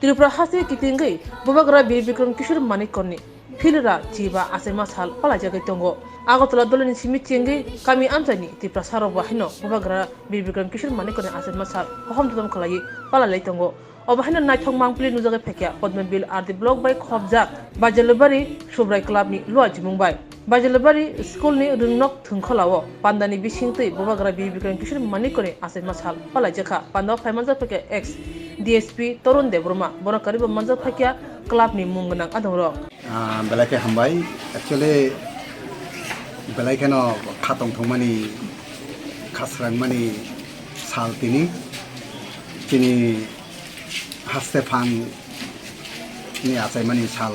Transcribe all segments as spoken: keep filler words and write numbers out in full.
Tripura haste kitingwi Bubagra Bir Bikram Kishore Manikya ni philra chiba achaima sal palaijagwi tongo. Agartala dolini simi chengwi kami amchaini Tiprasa rok bo haino Bubagra Bir Bikram Kishore Manikya ni achaima sal hohom totom khlaiwi palailai tongo. Obo haino naithok mangpili nujagwi phaikha Padmabil R D block bai khopjak Baijalbari Subrai Club ni luaijimung bai. Baijalbari school ni rwngnok thwngkholao pandani bisingtwi Bubagra Bir Bikram Kishore Manikya ni achaima sal palaijakha. Pandao phaimanjak phaikha ex D S P Torun Debbarma, borok kwrwibo manjak phaikha club ni mung gwnang adongrok. Ah, belai khe hambai. Actually, belai kheno kha tongthokmani, kha srangmani sal tini. Chini haste phang ni achaimani sal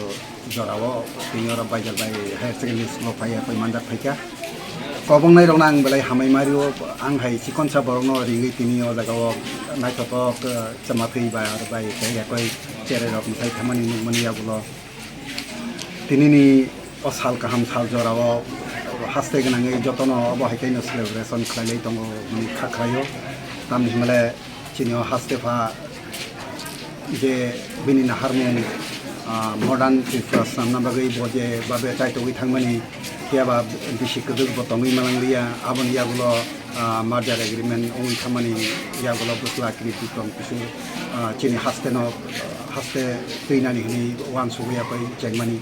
jorao tini oro Baijal bai higher secondary school o phaiya koi manjak phaikha. Kobongnai rokno ang belai hamai mario, ang hai chikonsa borokno ringwi tini o jagao naithotok, eh, chama thwi bai ar bai kaiya koi cherai rok mwsai thamani nukmani yagulo. Tinini o sal kaham sal jorao haste gwnangwi jotono obo hai khaino celebration khlailai tongo hwnwi kha khlaio. Tamni hwnmale chini o haste pha je bini naharmung, ah, modern Tripura swnamna bagwi bo je babe chaitogwi thangmani, phiya ba bisi kwdwk bo tongwi manangliya, aboni yagulo ah, merger agreement wngwi thangmani yagulo bwsla Kri Bikram Kishore, ah, chini haste no, haste twinani hwnwi uansugwi yakwi chengmani.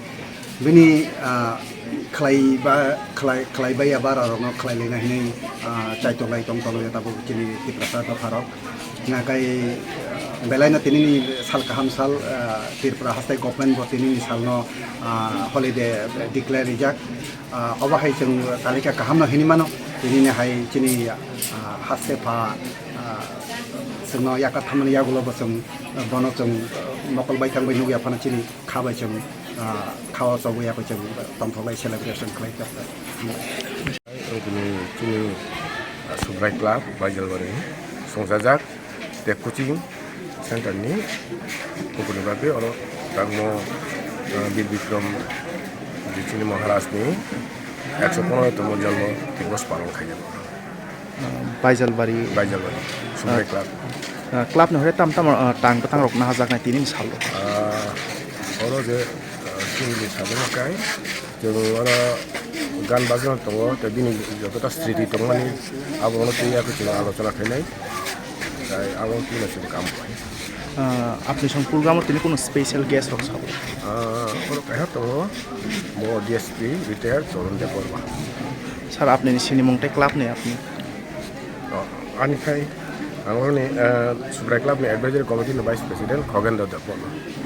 Bini, ah, khlai ba, khlai, khlai baiya bara rokno khlai laina hwnwi, ah, chaitok lai tong tongwi tabuk chini Tiprasa dopha rok. Nakai, ah, belai no tinini sal kaham sal, ah, Tripura haste government bo tinini salno, ah, holiday declare rijak. Ah, obo hai chwng talika kaham no hinwi mano. Tinini hai chini, ah, haste pha, ah, chwngno yakat thamani yagulo bo chwng, ah, bono chwng, ah, mokol baithang bai nukya phano chini kha bai chwng, ah, kha o chobwi yakwi chwng tongthok lai celebration khlai tong. Ang tini chini, ah, Subrai Club, Baijalbari, songchajak. Tei coaching center ni kubuni bagwi oro tangmo, ah, Bir Bikram je chini Maharaj ni ekso pono tongmo janmo dibosh palon khaijak. Ah, Baijalbari. Baijalbari, Subrai Ah, Club. Ah, club ni hore tam tam, ah, tang bwtang rok nahajaknai tini ni salo. Ah, oro je, ah, chini sajak kai. Chwng oro gan bajna tongo, tei bini jotono sriti tongmani, abono twi yakhe chwng alochona khainai, tei abo twino chwng kam khlai. Ah, apni song program o tini kono special guest rok sabo? Ah, oro kaisa tongo, bo D S P retired Torun Debbarma. Sir, apni ni sinimung tei club ni apni? Oh, ani khai, ang oroni, ah, Subrai Club ni advisory committee ni vice president Khogendra Debbarma.